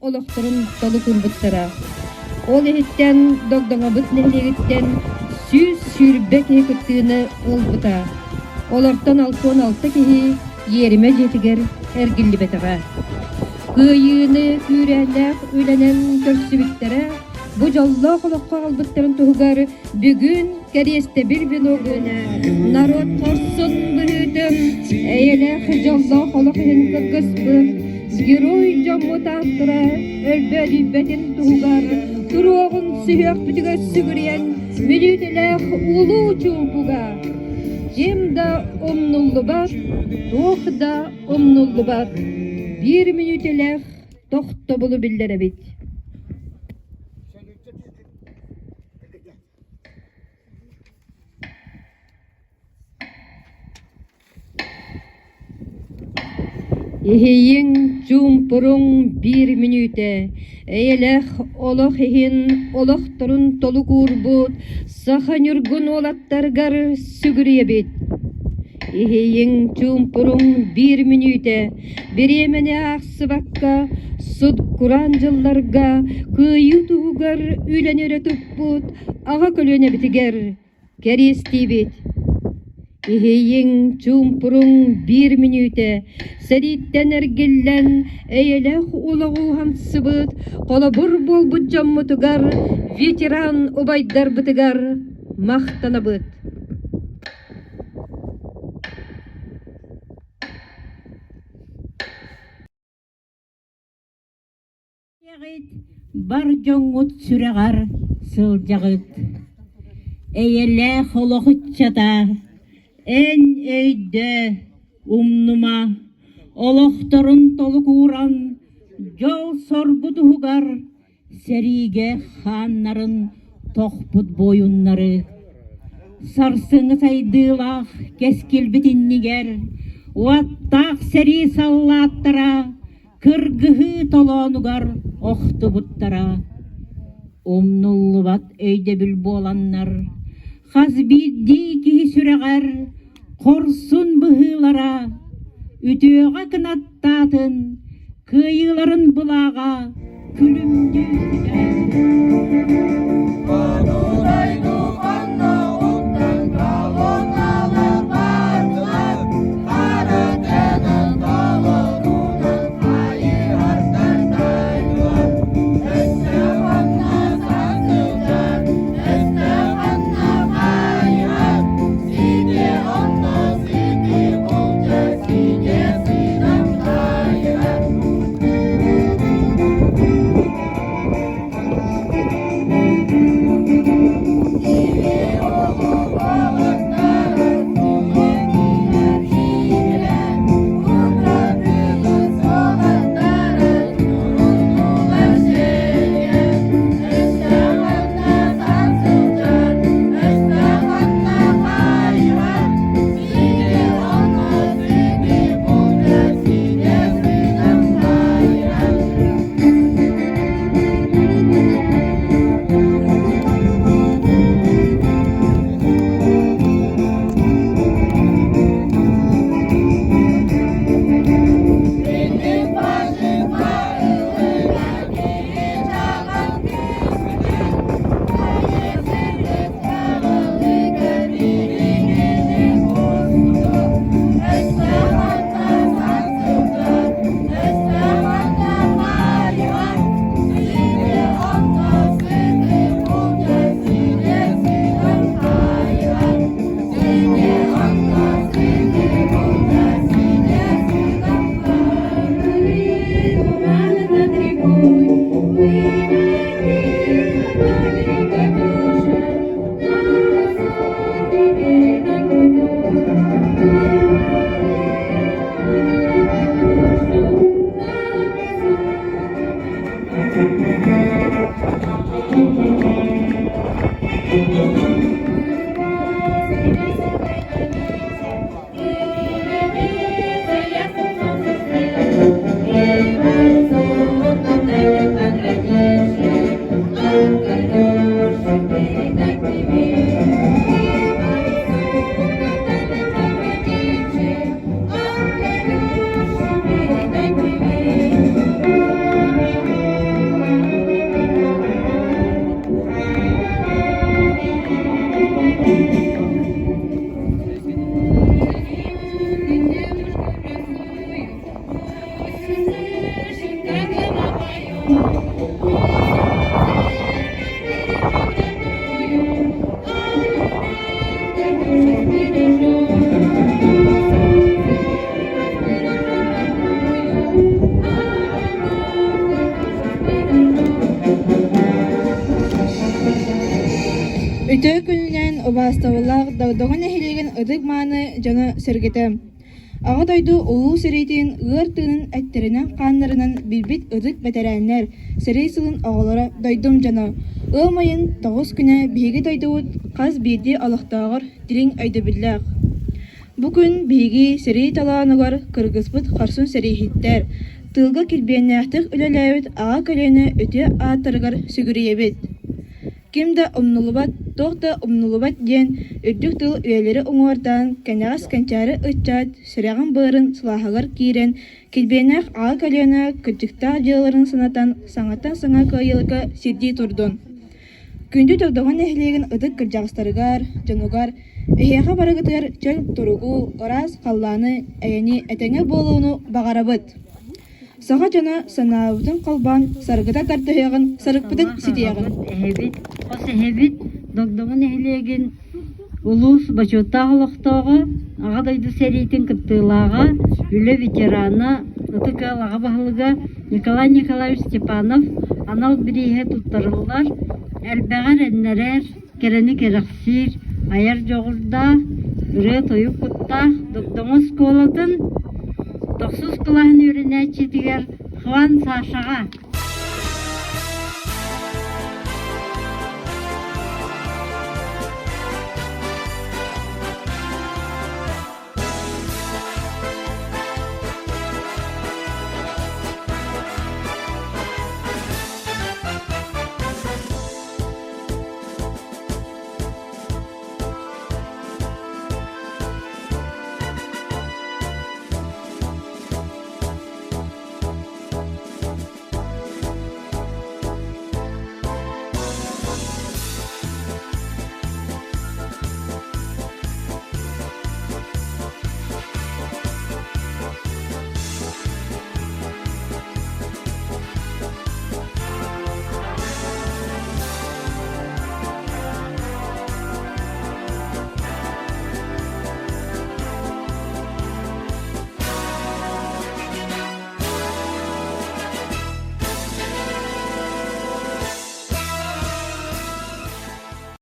олохторун толук уурбуттара. Ол иһиттэн Догдоҥобут нэһилиэгиттэн 120 киһи кыттыыны ылбыта. Олортон 66 киһи иэримэ дьиэтигэр эргиллибэтэҕэ. Кыайыыны күүрээннээх үлэнэн көрсүбүттэрэ, бу дьоллоох олоххо аҕалбыттарын туһугар бүгүн кэриэстэбил веногун народ хорсун быһыытын, эйэлээх дьоллоох олох иһин кыргыспыт герой дьоммут ааттара өлбөөдүйбэтин туһугар туруоҕун сүһүөхпүтүгэр сүгүрүйэн мүнүүтэлээх улуу чуумпуга ким да умнуллубат, туох да умнуллубат биир мүнүүтэлээх тохтобулу биллэрэбит. Иһийиҥ, чуумпуруҥ биир мүнүүтэ, эйэлээх олох иһин олохторун толук уурбут саха ньургун уолаттарыгар сүгүрүйэбит. Иһийиҥ, чуумпуруҥ биир мүнүүтэ, бириэмэни аахсыбакка сут-кураан дьылларга кыайыы туһугар үлэни өрө туппут аҕа көлүөнэбитигэр кэриэстиибит. Иһийиҥ, чуумпуруҥ биир мүнүүтэ, сэрииттэн эргиллэн, эйэлээх олоҕу уһансыбыт, холобур буолбут дьоммутугар, ветеран убайдарбытыгар махтанабыт. Бар дьоҥҥут сүрэҕэр сылдьаҕыт, эйэлээх олох ыччата, эн өйдөө, умнума, олохторун толук ууран, дьол-соргу туһугар сэриигэ хааннарын тохпут буойуннары сарсыҥҥы сайдыылаах кэскилбит иннигэр уоттаах сэрии саллааттара кыргыһыы толоонугар охтубуттара. Умнуллубат өйдөбүл буоланнар, хас биирдии киһи сүрэҕэр хорсун быһыылара, үтүөҕэ кынаттаатын, кыайыыларын былааҕа күлүмнүү Үтүө күнүнэн убаастабыллаах Догдоҥо нэһилиэгин ытык-мааны дьоно-сэргэтэ! Аҕа дойду Улуу сэриитин ыар тыынын эттэринэн-хааннарынан билбит ытык бэтэрээннэр, сэрии сылын оҕолоро, дойдум дьоно! Ыам ыйын тоҕус күнэ биһиги дойдубут хас биирдии олохтооҕор дириҥ өйдөбүллээх. Бу күн биһиги сэрии толоонугар кыргыспыт хорсун сэрииһиттэр, тыылга килбиэннээхтик үлэлээбит аҕа көлүөнэ үтүө ааттарыгар сүгүрүйэбит. Ким да умнуллубат, туох да умнуллубат диэн үрдүк тыл үйэлэри уҥуордаан, кэнэҕэс кэнчээри ыччат сүрэҕин-быарын сылааһыгар киирэн, килбиэннээх аҕа көлүөнэ кырдьыктаах дьыалаларын санатан, саҥаттан саҥа кыайыыларга сирдии турдун. Күндү Догдоҥо нэһилиэгин ытык кырдьаҕастарыгар, дьонугар, эһиэхэ барыгытыгар чөл туругу, ыраас халлааны, эйэни, этэҥҥэ буолууну баҕарабыт! Саха дьоно санаабытын холбоон саргыта тардыһыаҕын, сарыкпытын ситиэҕин. Эһэбит, хос эһэбит Догдоҥо нэһилиэгин улуус бочуоттаах олохтооҕо, Аҕа дойду сэриитин кыттыылааҕа, үлэ ветерана, ытык ыал аҕа баһылыга Николай Николаевич Степанов анал бирииһэ туттарыллар, элбэҕи эрэннэрэр, кэрэни кэрэхсиир, айар дьоҕурдаах, ырыа-тойук куттаах Догдоҥо оскуолатын тохсус кылааһын үөрэнээччитигэр Хван Сашаҕа.